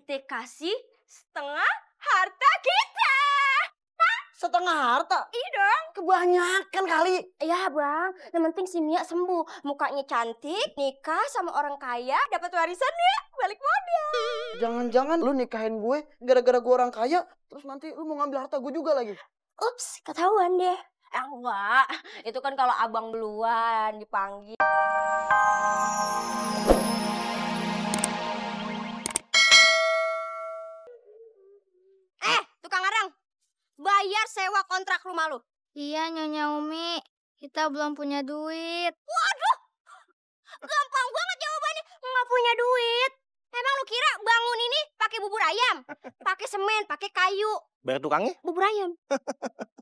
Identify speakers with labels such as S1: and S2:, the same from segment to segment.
S1: kita kasih setengah harta kita.
S2: Setengah harta?
S1: Iya dong.
S2: Kebanyakan kali.
S1: Ya bang, yang penting si Mia sembuh. Mukanya cantik, nikah sama orang kaya, dapat warisan ya, balik modal.
S2: Jangan-jangan lu nikahin gue gara-gara gue orang kaya, terus nanti lu mau ngambil harta gue juga lagi.
S1: Ups, ketahuan deh. Enggak, itu kan kalau abang duluan dipanggil. Tukang arang, bayar sewa kontrak rumah lu.
S3: Iya Nyonya Umi, kita belum punya duit.
S1: Waduh, gampang banget jawabannya. Nggak punya duit. Emang lu kira bangun ini pakai bubur ayam? Pakai semen, pakai kayu.
S4: Bayar tukangnya?
S1: Bubur ayam.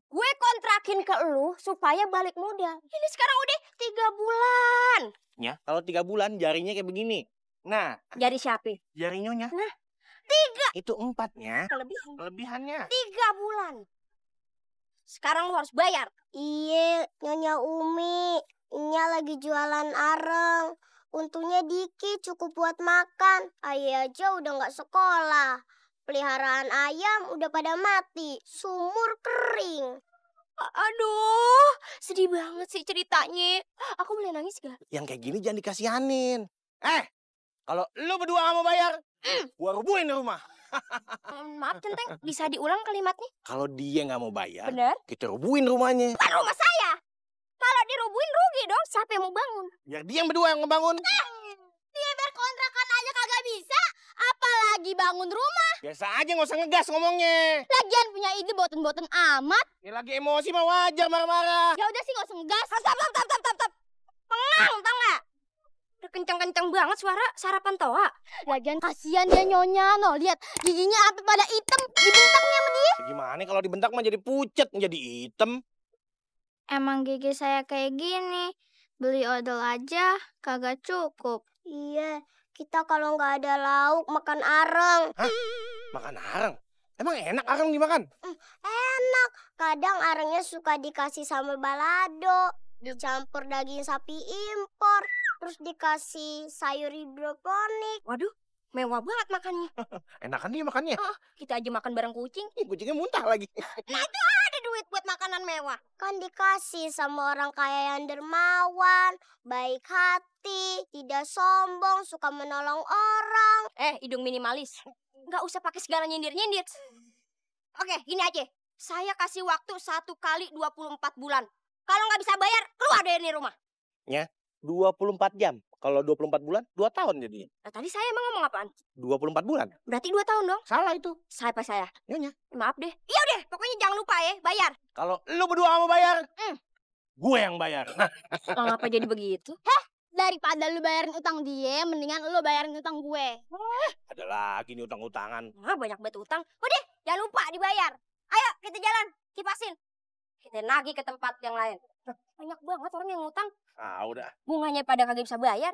S1: Gue kontrakin ke lu supaya balik modal. Ini sekarang udah 3 bulan.
S4: Ya, kalau 3 bulan jarinya kayak begini. Nah,
S1: Jari siapa?
S4: jari Nyonya.
S1: Nah, 3.
S4: Itu 4-nya.
S1: Kelebihannya 3 bulan. Sekarang lu harus bayar.
S3: Iya Nyonya Umi, Nya lagi jualan areng. Untungnya dikit cukup buat makan. Ayah aja udah nggak sekolah. Peliharaan ayam udah pada mati. Sumur kering.
S1: Aduh, sedih banget sih ceritanya. Aku boleh nangis gak?
S4: Yang kayak gini jangan dikasihanin. Kalau lu berdua gak mau bayar, gua rubuhin rumah.
S1: Maaf Centeng, bisa diulang kalimatnya?
S4: Kalau dia gak mau bayar,
S1: Bener?
S4: kita rubuhin rumahnya.
S1: Bukan rumah saya. Kalau dirubuhin rugi dong, siapa yang mau bangun?
S4: Biar dia yang berdua yang ngebangun.
S1: Dia berkontrakan aja kagak bisa, apalagi bangun rumah.
S4: Biasa aja gak usah ngegas ngomongnya.
S1: Lagian punya ide boten-boten amat.
S4: Ya lagi emosi mah wajar marah-marah.
S1: Ya udah sih gak usah ngegas. Stop. Pengang, tau gak? Udah kenceng-kenceng banget suara sarapan toa. Lagian kasihan dia Nyonya, no lihat giginya apa pada hitam, dibentaknya sama dia.
S4: Gimana kalau dibentak mah jadi pucet, jadi hitam.
S3: Emang gigi saya kayak gini. Beli odol aja kagak cukup. Iya, kita kalau nggak ada lauk makan areng.
S4: Hah? Makan areng? Emang enak areng dimakan?
S3: Enak. Kadang arengnya suka dikasih sambal balado, dicampur daging sapi impor, terus dikasih sayur hidroponik.
S1: Waduh, mewah banget makannya.
S4: Enakan dia makannya.
S1: Kita aja makan bareng kucing.
S4: Kucingnya muntah lagi.
S1: Nah itu ada duit buat makanan mewah.
S3: Kan dikasih sama orang kaya yang dermawan, baik hati, tidak sombong, suka menolong orang.
S1: Hidung minimalis. Nggak usah pakai segala nyindir-nyindir. Oke, gini aja. Saya kasih waktu 1 kali 24 bulan. Kalau nggak bisa bayar, keluar dari rumah.
S4: 24 jam. Kalau 24 bulan, 2 tahun jadinya.
S1: Nah, tadi saya emang ngomong apaan?
S4: 24 bulan.
S1: Berarti 2 tahun dong?
S4: Salah itu.
S1: Siapa saya?
S4: Nyonya.
S1: Maaf deh. Iya deh, pokoknya jangan lupa ya, bayar.
S4: Kalau lu berdua gak mau bayar, gue yang bayar.
S1: Ngapa jadi begitu?
S3: Daripada lu bayarin utang dia, mendingan lu bayarin utang gue.
S4: Ada lagi nih utang-utangan.
S1: Banyak banget utang. Udah, jangan lupa dibayar. Ayo, kita jalan. Kipasin. Kita nagih ke tempat yang lain. Banyak banget orang yang ngutang.
S4: Udah.
S1: Bunganya pada kagak bisa bayar.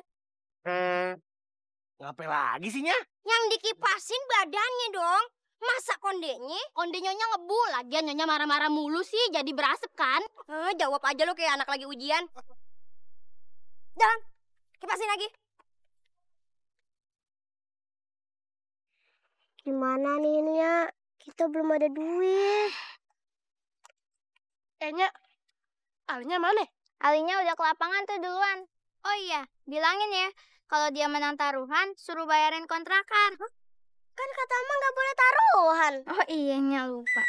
S4: Ngapain lagi sih, Nya?
S1: Yang dikipasin badannya dong. Masa kondenya?
S3: Konde Nyonya ngebu, lagian Nyonya marah-marah mulu sih, jadi berasap kan?
S1: Jawab aja lo kayak anak lagi ujian. Jalan, kipasin lagi.
S3: Gimana nih Nya? Kita belum ada duit.
S1: Nya, Alinya mana?
S3: Alinya udah ke lapangan tuh duluan. Oh iya, bilangin ya, kalau dia menang taruhan, suruh bayarin kontrakan. Kan kata Mama nggak boleh taruhan. Oh iya, Nya lupa.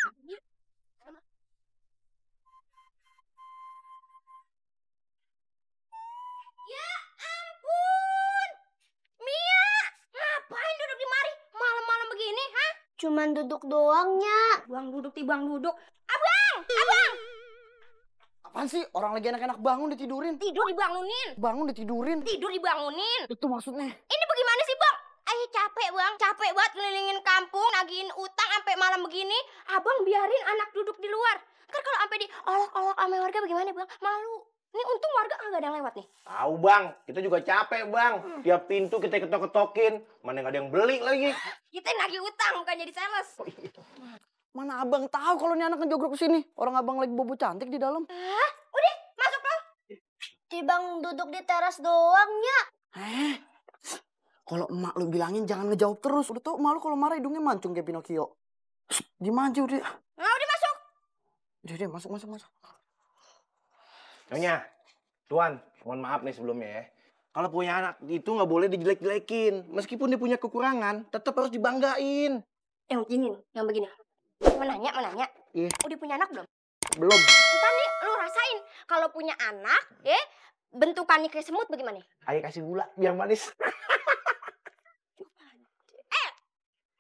S1: Ya ampun, Mia, ngapain duduk di mari malam-malam begini, ha?
S3: Cuman duduk doang, Nya.
S1: Buang duduk, tibang duduk. Abang!
S2: Apaan sih? Orang lagi enak-enak bangun ditidurin.
S1: Tidur dibangunin.
S2: Bangun ditidurin.
S1: Tidur dibangunin.
S2: Itu maksudnya.
S1: Ini bagaimana sih, Bang? Ayo capek, Bang. Capek banget ngelilingin kampung, nagihin utang sampai malam begini. Abang biarin anak duduk di luar. Kan kalau sampai di olok-olok sama warga bagaimana, Bang? Malu. Ini untung warga kagak ada yang lewat nih.
S4: Tahu, Bang. Kita juga capek, Bang. Tiap pintu kita ketok-ketokin. Mana nggak ada yang beli lagi.
S1: Kita nagih utang, bukan jadi sales.
S2: Mana abang tahu kalau ini anak ngejogrok ke sini? Orang abang lagi bobo cantik di dalam.
S1: Udah, masuk lo.
S3: Tibang duduk di teras doang, Nya.
S2: Kalau emak lu bilangin jangan ngejawab terus. Udah tau emak lu kalau marah hidungnya mancung kayak Pinocchio. Gimana udah.
S1: Nah, udah masuk.
S2: Udah masuk.
S4: Nyonya, Tuan, mohon maaf nih sebelumnya ya. Kalau punya anak itu nggak boleh dijelek-jelekin. Meskipun dia punya kekurangan, tetap harus dibanggain.
S1: Yang begini. Mau nanya.
S2: Iya.
S1: Udah punya anak belum?
S2: Belum.
S1: Ntar nih lu rasain kalau punya anak, bentukannya kayak semut bagaimana?
S4: Ayo kasih gula biar manis.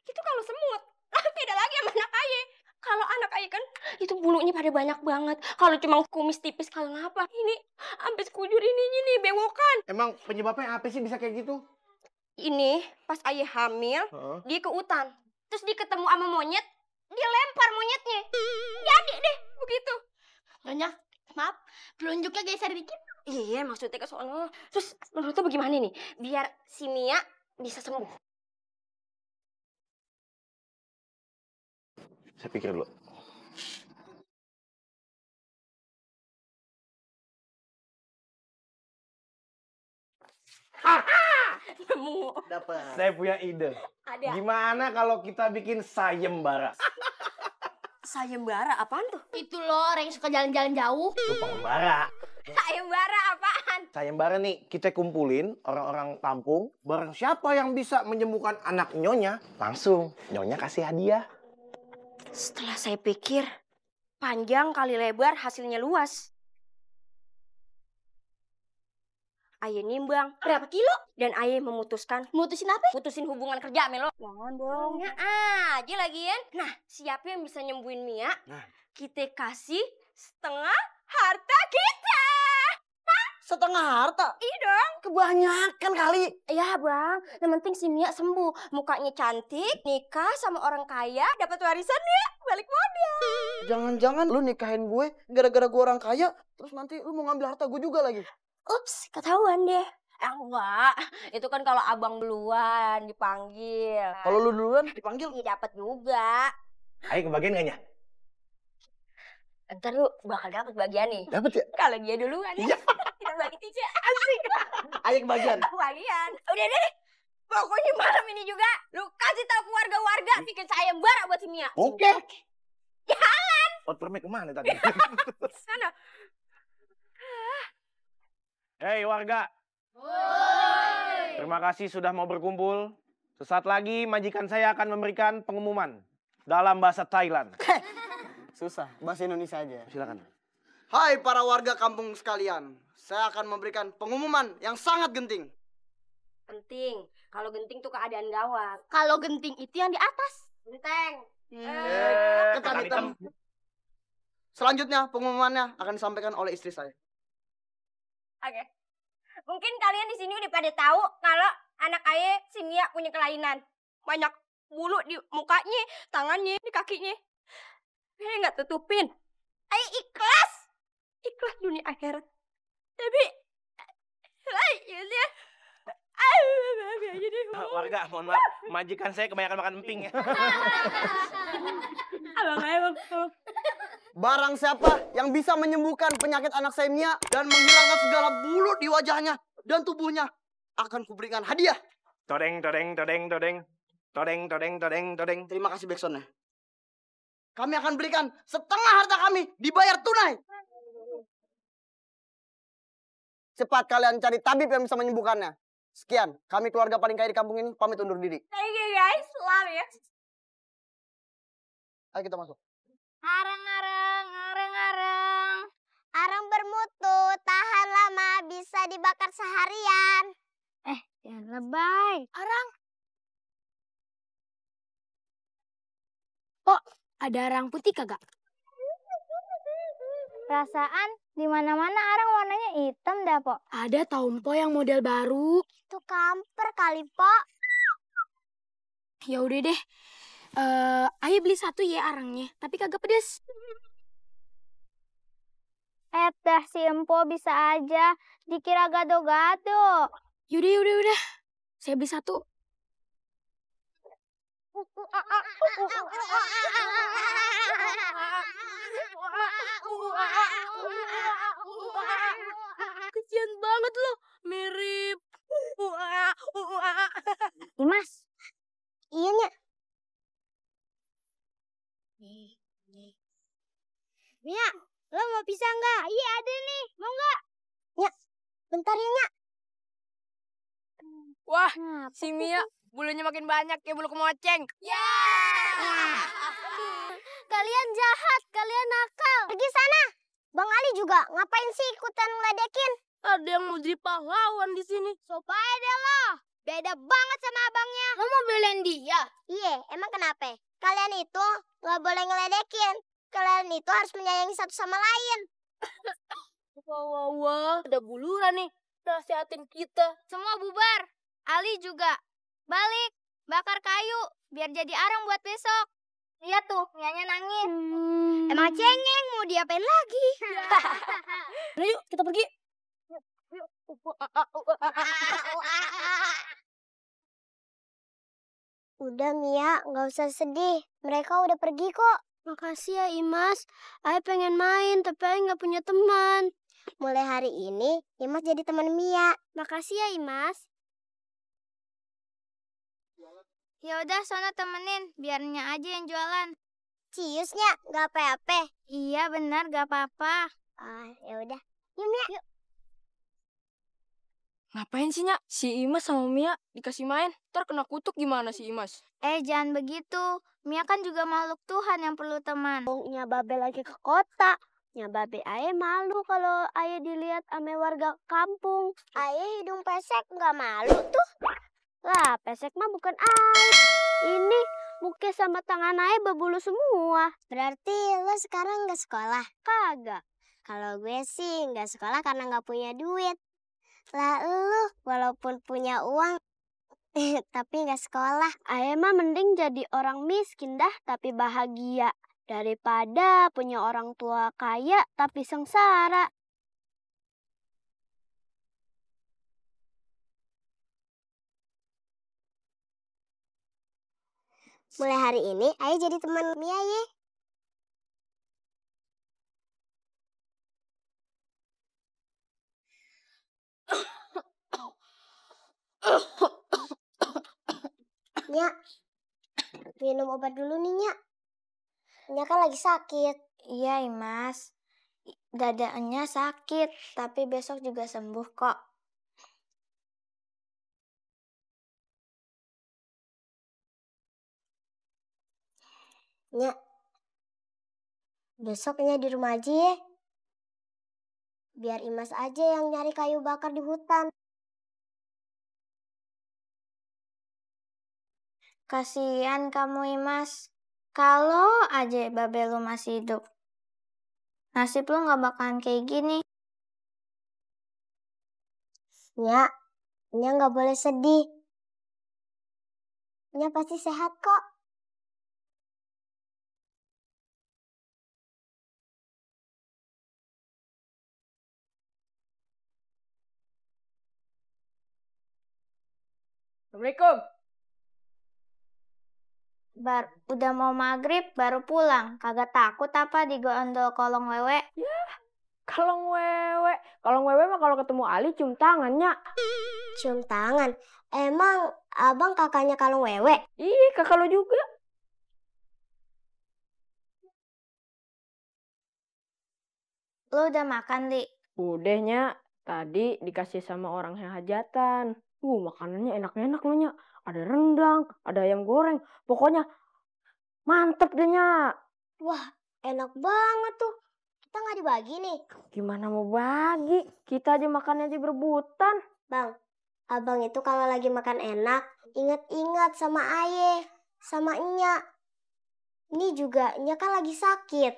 S1: Itu kalau semut, beda lagi sama anak Aye. Kalau anak Aye kan itu bulunya pada banyak banget. Kalau cuma kumis tipis kalau ngapa? Ini sampai sekujur ininya nih bewokan.
S4: Emang penyebabnya apa sih bisa kayak gitu?
S1: Ini pas Aye hamil, dia ke hutan. Terus dia ketemu sama monyet, dia lempar monyetnya. Jadi deh begitu.
S3: Nyonya, maaf, telunjuknya geser dikit.
S1: Iya, maksudnya ke sono. Terus menurut lo bagaimana nih? Biar si Mia bisa sembuh.
S4: Saya pikir dulu.
S1: Nemu.
S2: Dapat.
S4: Saya punya ide.
S1: Ada.
S4: Gimana kalau kita bikin sayembara?
S1: Sayembara apaan tuh?
S3: Itu loh, orang yang suka jalan-jalan jauh.
S4: Itu pengembara.
S1: Sayembara apaan?
S4: Sayembara nih, kita kumpulin orang-orang kampung. Barang siapa yang bisa menyembuhkan anak Nyonya, langsung Nyonya kasih hadiah.
S1: Setelah saya pikir, panjang kali lebar hasilnya luas. Aye nimbang berapa kilo? Dan Aye memutuskan. Mutusin apa? Mutusin hubungan kerja sama lo. Jangan dong. Ya aja lagian. Nah, siapa yang bisa nyembuhin Mia?
S4: Nah.
S1: Kita kasih setengah harta kita.
S2: Setengah harta?
S1: Iya dong.
S2: Kebanyakan kali.
S1: Ya bang, yang penting si Mia sembuh. Mukanya cantik, nikah sama orang kaya, dapat warisan ya, balik modal.
S2: Jangan-jangan lu nikahin gue gara-gara gue orang kaya, terus nanti lu mau ngambil harta gue juga lagi.
S1: Ups, ketahuan deh. Enggak, itu kan kalau abang duluan dipanggil.
S2: Kalau lu duluan dipanggil.
S1: Iya dapat juga.
S4: Ayo kebagian nggak, Nya?
S1: Ntar lu bakal dapat bagian nih.
S4: Dapat ya?
S1: Kalau dia duluan ya. Kita bagi 3. Asik.
S2: Ayo kebagian.
S1: Bagian. Udah deh. Pokoknya malam ini juga lu kasih tahu ke warga-warga bikin sayembara buat si Mia.
S4: Oke.
S1: Jangan.
S4: Outpermek kemana tadi?
S1: Sana.
S4: Hei warga. Terima kasih sudah mau berkumpul. Sesaat lagi majikan saya akan memberikan pengumuman dalam bahasa Thailand.
S2: Susah, bahasa Indonesia aja.
S4: Silakan.
S2: Hai para warga kampung sekalian, saya akan memberikan pengumuman yang sangat genting.
S1: Penting. Kalau genting tuh keadaan gawat.
S3: Kalau genting itu yang di atas.
S1: Genteng.
S2: Ketan hitam. Selanjutnya pengumumannya akan disampaikan oleh istri saya.
S1: Oke. Mungkin kalian di sini udah pada tahu kalau anak Aye si Mia punya kelainan. Banyak bulu di mukanya, tangannya, di kakinya. Aye nggak tutupin. Aye ikhlas. Ikhlas dunia akhirat. Tapi ya.
S4: Warga, mohon maaf. Majikan saya kebanyakan makan emping ya.
S1: Abang.
S2: Barang siapa yang bisa menyembuhkan penyakit anak saya Mia dan menghilangkan segala bulu di wajahnya dan tubuhnya akan kuberikan hadiah.
S4: Todeng.
S2: Terima kasih Backsoundnya. Kami akan berikan setengah harta kami dibayar tunai. Cepat kalian cari tabib yang bisa menyembuhkannya. Sekian, kami keluarga paling kaya di kampung ini pamit undur diri.
S1: Thank you guys, love ya.
S2: Ayo kita masuk.
S3: Arang. Arang bermutu, tahan lama, bisa dibakar seharian. Jangan lebay. Arang.
S5: Pok, ada arang putih kagak?
S3: Perasaan di mana-mana arang warnanya hitam dah, Pok.
S5: Ada tau Mpo yang model baru.
S3: Itu kamper kali, Pok.
S5: Ya udah deh. Ayo beli satu ya arangnya, tapi kagak pedes.
S3: Dah si Empo bisa aja dikira gado-gado.
S5: Yaudah. Saya beli satu.
S1: Kesian banget lo, mirip.
S3: Mas. Iya, Nya. Mia, lo mau pisah nggak? Iya, ada nih. Mau nggak? Nya, bentar ya, Nya.
S5: Wah, si Mia bulunya makin banyak kayak bulu kemoceng. Ya.
S3: Kalian jahat, kalian nakal. Pergi sana. Bang Ali juga ngapain sih ikutan ngeledekin?
S5: Ada yang mau jadi pahlawan di sini.
S3: Supaya deh lo. Beda banget sama abangnya.
S5: Lo mau belain dia?
S3: Iya, emang kenapa? Kalian itu nggak boleh ngeledekin. Kalian itu harus menyayangi satu sama lain.
S5: Wah, ada buluran nih. Nasihatin kita.
S1: Semua bubar. Ali juga. Balik, bakar kayu biar jadi arang buat besok. Lihat tuh, Mianya nangis.
S3: Emang cengeng mau diapain lagi?
S5: Udah yuk, kita pergi.
S3: Udah Mia, nggak usah sedih. Mereka udah pergi kok. Makasih ya Imas. Ayah pengen main, tapi Ayah nggak punya teman. Mulai hari ini, Imas jadi teman Mia. Makasih ya Imas.
S1: Ya udah, sono temenin, biarnya aja yang jualan.
S3: Ciusnya, nggak apa-apa.
S1: Iya benar, gak apa-apa.
S3: Ah, ya udah. Yuk Mia. Yuk.
S5: Ngapain sih, Nyak? Si Imas sama Mia dikasih main. Ntar kena kutuk gimana si Imas?
S1: Jangan begitu. Mia kan juga makhluk Tuhan yang perlu teman.
S3: Nya Babe lagi ke kota. Nya Babe Ayah malu kalau Ayah dilihat ame warga kampung. Ayah hidung pesek nggak malu tuh. Lah, pesek mah bukan aib. Ini muka sama tangan Ayah berbulu semua. Berarti lo sekarang nggak sekolah? Kagak. Kalau gue sih nggak sekolah karena nggak punya duit. Lah lu walaupun punya uang tapi nggak sekolah. Ayah mah mending jadi orang miskin dah tapi bahagia. Daripada punya orang tua kaya tapi sengsara. Mulai hari ini Ayah jadi teman Mia ya. Nya, minum obat dulu nih Nya. Nya kan lagi sakit.
S1: Iya, Imas. Dadanya sakit, tapi besok juga sembuh kok.
S3: Nya, besok Nya di rumah aja ya. Biar Imas aja yang nyari kayu bakar di hutan.
S1: Kasihan kamu, Imas. Kalau aja Babe lu masih hidup, nasib lu gak bakalan kayak gini.
S3: Nya nggak boleh sedih. Nya pasti sehat kok.
S5: Assalamualaikum.
S1: Udah mau maghrib baru pulang. Kagak takut apa digondol kolong wewe?
S5: Kalong wewe mah kalau ketemu Ali cium tangannya.
S3: Cium tangan. Emang abang kakaknya Kalung Wewe?
S5: Ih, kakak lo juga.
S1: Lu udah makan, Li?
S5: Udahnya, tadi dikasih sama orang yang hajatan. Makanannya enak-enak loh, Nya. Ada rendang, ada ayam goreng. Pokoknya mantep deh, Nya.
S3: Wah, enak banget tuh. Kita nggak dibagi nih.
S5: Gimana mau bagi? Kita aja makannya aja berebutan.
S3: Bang, abang itu kalau lagi makan enak, ingat-ingat sama Aye, sama Nya. Ini juga Nya kan lagi sakit.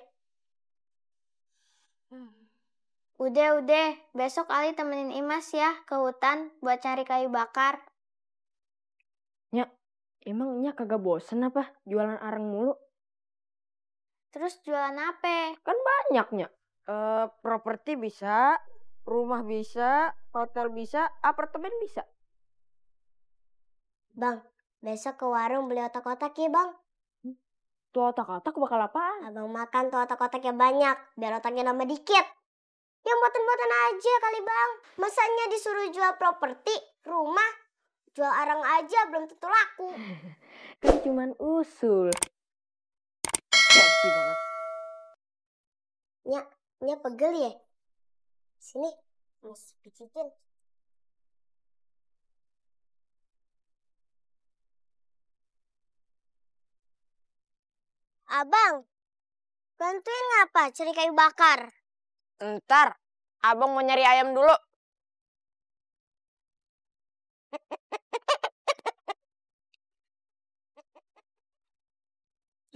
S1: Udah. Besok Ali temenin Imas ya ke hutan buat cari kayu bakar.
S5: Nya, emang Nya kagak bosen apa jualan areng mulu?
S1: Terus jualan apa?
S5: Kan banyak, Nya. Properti bisa, rumah bisa, hotel bisa, apartemen bisa.
S3: Bang, besok ke warung beli otak-otak ya bang.
S5: Tuh otak-otak bakal apaan?
S3: Abang makan tuh otak-otaknya banyak, biar otaknya nambah dikit. Yang buatan-buatan aja kali bang. Masanya disuruh jual properti, rumah, Jual arang aja belum tentu laku.
S5: Kan cuman usul. Seksi banget.
S3: Nya pegel ya? Sini, Mas pijitin. Abang, bantuin ngapa cari kayu bakar?
S5: Ntar, abang mau nyari ayam dulu.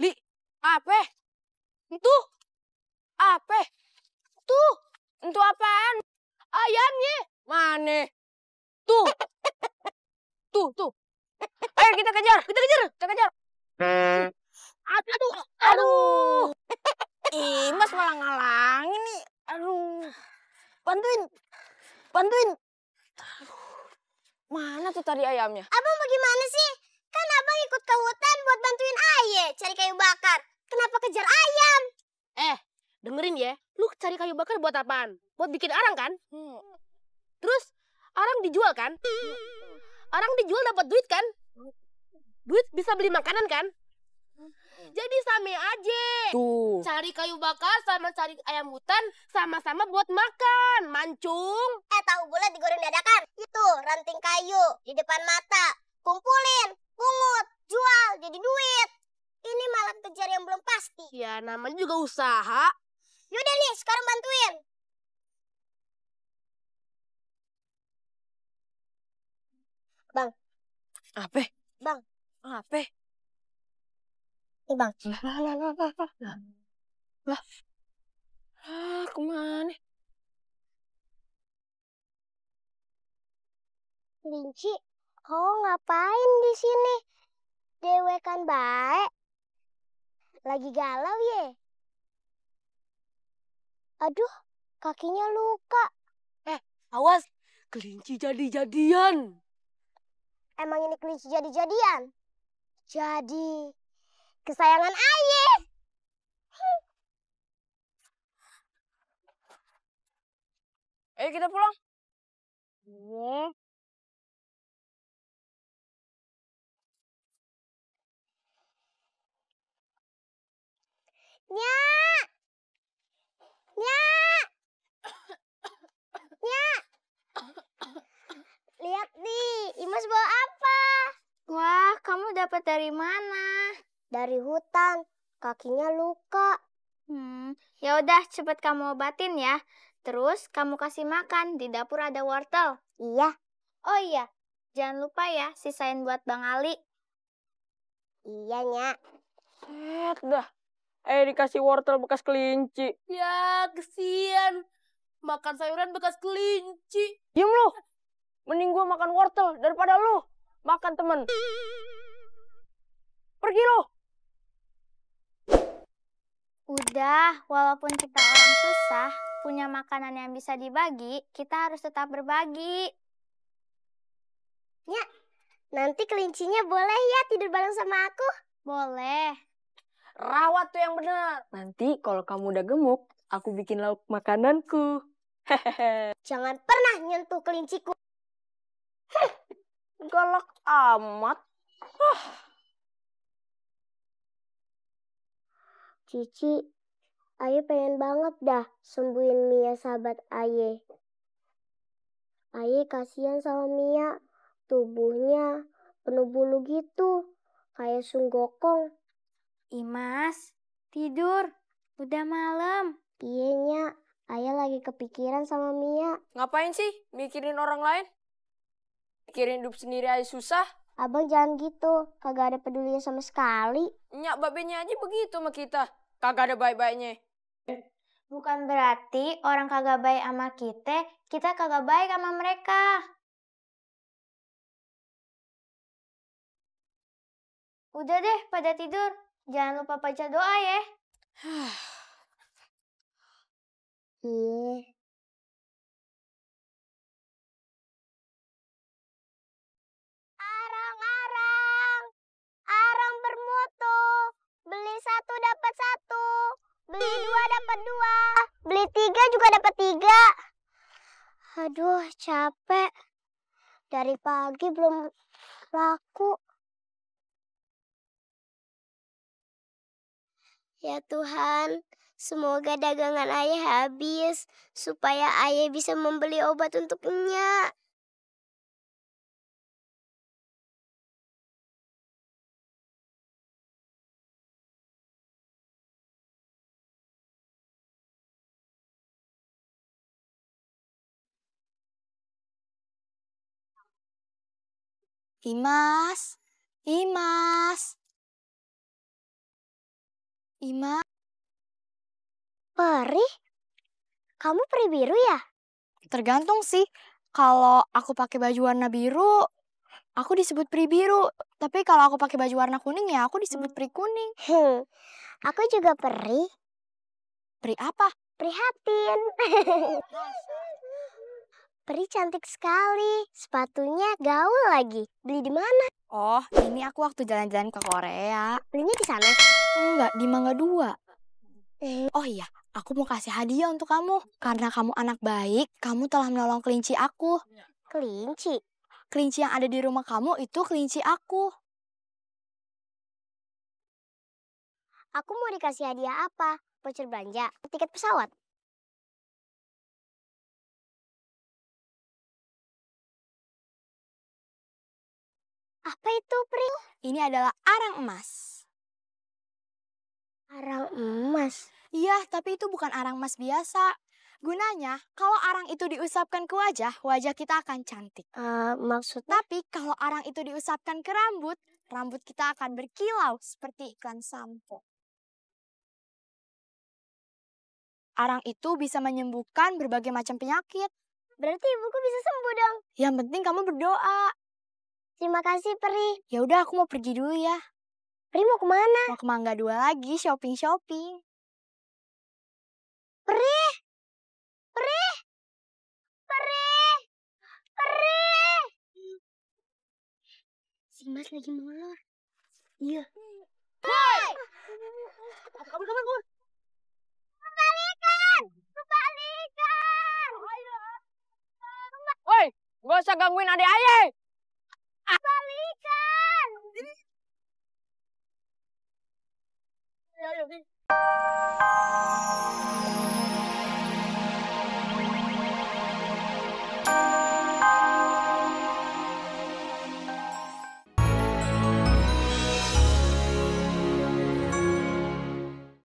S5: Li, apa? Itu? Apa? Tuh, itu apaan? Ayamnya. Mana? Tuh. Tuh. Ayo kita kejar. Aduh. Mas malah ngalangin nih. Aduh. Bantuin. Mana tuh tadi ayamnya?
S3: Abang bagaimana sih? Kan abang ikut ke hutan buat bantuin Aye cari kayu bakar. Kenapa kejar ayam?
S1: Dengerin ya, lu cari kayu bakar buat apaan? Buat bikin arang kan? Terus arang dijual kan? Arang dijual dapat duit kan? Duit bisa beli makanan kan? Jadi sama aja.
S5: Tuh.
S1: Cari kayu bakar sama cari ayam hutan sama-sama buat makan, mancung.
S3: Tahu bulat digoreng dadakan. Itu ranting kayu di depan mata. Kumpulin, pungut, jual jadi duit. Ini malah kejar yang belum pasti.
S1: Ya namanya juga usaha.
S3: Yaudah nih, sekarang bantuin. Bang.
S5: Apa?
S3: Bang.
S5: Apa?
S3: Nih bang.
S5: Lah. Kemana?
S3: Kelinci, kau ngapain di sini? Dewe kan baik. Lagi galau ye. Aduh, kakinya luka.
S1: Awas, kelinci jadi-jadian.
S3: Emang ini kelinci jadi-jadian? Jadi kesayangan Aye.
S5: Ayo kita pulang.
S3: Nyak. Lihat nih, Imas bawa apa? Wah, kamu dapat dari mana? Dari hutan. Kakinya luka. Ya udah, cepet kamu obatin ya. Terus kamu kasih makan, di dapur ada wortel. Iya. Oh iya, jangan lupa ya sisain buat Bang Ali. Iya, Nyak.
S5: Set dah. Dikasih wortel bekas kelinci.
S1: Ya, kesian. Makan sayuran bekas kelinci.
S5: Diam lu. Mending gua makan wortel daripada lu makan temen. Pergi lu.
S3: Udah, walaupun kita orang susah, punya makanan yang bisa dibagi, kita harus tetap berbagi. Ya, nanti kelincinya boleh ya tidur bareng sama aku? Boleh.
S5: Rawat tuh yang benar. Nanti kalau kamu udah gemuk, aku bikin lauk makananku. Hehehe.
S3: Jangan pernah nyentuh kelinciku.
S5: Galak amat.
S3: Cici, Aye pengen banget dah sembuhin Mia sahabat Aye. Aye kasihan sama Mia, tubuhnya penuh bulu gitu, kayak sunggokong. Imas, tidur, udah malam. Iya, Nya, Aye lagi kepikiran sama Mia.
S5: Ngapain sih mikirin orang lain? Mikirin hidup sendiri aja susah.
S3: Abang jangan gitu, kagak ada pedulinya sama sekali.
S5: Nyak babenya aja begitu sama kita. Kagak ada baik-baiknya.
S3: Bukan berarti orang kagak baik sama kita kagak baik sama mereka. Udah deh, pada tidur. Jangan lupa baca doa ya. Iya. Arang-arang. Arang bermutu. Beli 1 dapat 1. Beli 2 dapat 2. Beli 3 juga dapat 3. Aduh, capek. Dari pagi belum laku. Ya Tuhan, semoga dagangan ayah habis supaya ayah bisa membeli obat untuk Nya.
S1: Imas, Imas, Imas.
S3: Peri? Kamu peri biru ya?
S1: Tergantung sih. Kalau aku pakai baju warna biru, aku disebut peri biru. Tapi kalau aku pakai baju warna kuning ya aku disebut peri kuning.
S3: Aku juga peri.
S1: Peri apa?
S3: Prihatin. Peri cantik sekali. Sepatunya gaul lagi. Beli di mana?
S1: Oh, ini aku waktu jalan-jalan ke Korea.
S3: Belinya di sana.
S1: Enggak, di Mangga 2. Oh iya, aku mau kasih hadiah untuk kamu. Karena kamu anak baik, kamu telah menolong kelinci aku.
S3: Kelinci.
S1: Kelinci yang ada di rumah kamu itu kelinci aku.
S3: Aku mau dikasih hadiah apa? Voucher belanja? Tiket pesawat? Apa itu, Pri?
S1: Ini adalah arang emas.
S3: Arang emas.
S1: Iya, tapi itu bukan arang emas biasa. Gunanya, kalau arang itu diusapkan ke wajah, wajah kita akan cantik.
S3: Maksudnya?
S1: Tapi kalau arang itu diusapkan ke rambut, rambut kita akan berkilau seperti iklan sampo. Arang itu bisa menyembuhkan berbagai macam penyakit.
S3: Berarti ibuku bisa sembuh dong.
S1: Yang penting kamu berdoa.
S3: Terima kasih, Pri.
S1: Ya udah, aku mau pergi dulu ya.
S3: Pri mau kemana?
S1: Mau ke Mangga 2 lagi, shopping-shopping.
S3: Pri! Pri! Pri! Pri! Si Mas lagi molor. Iya. Hei! Kabur. Kembalikan! Kembalikan!
S5: Woi, gak usah gangguin adik ayah.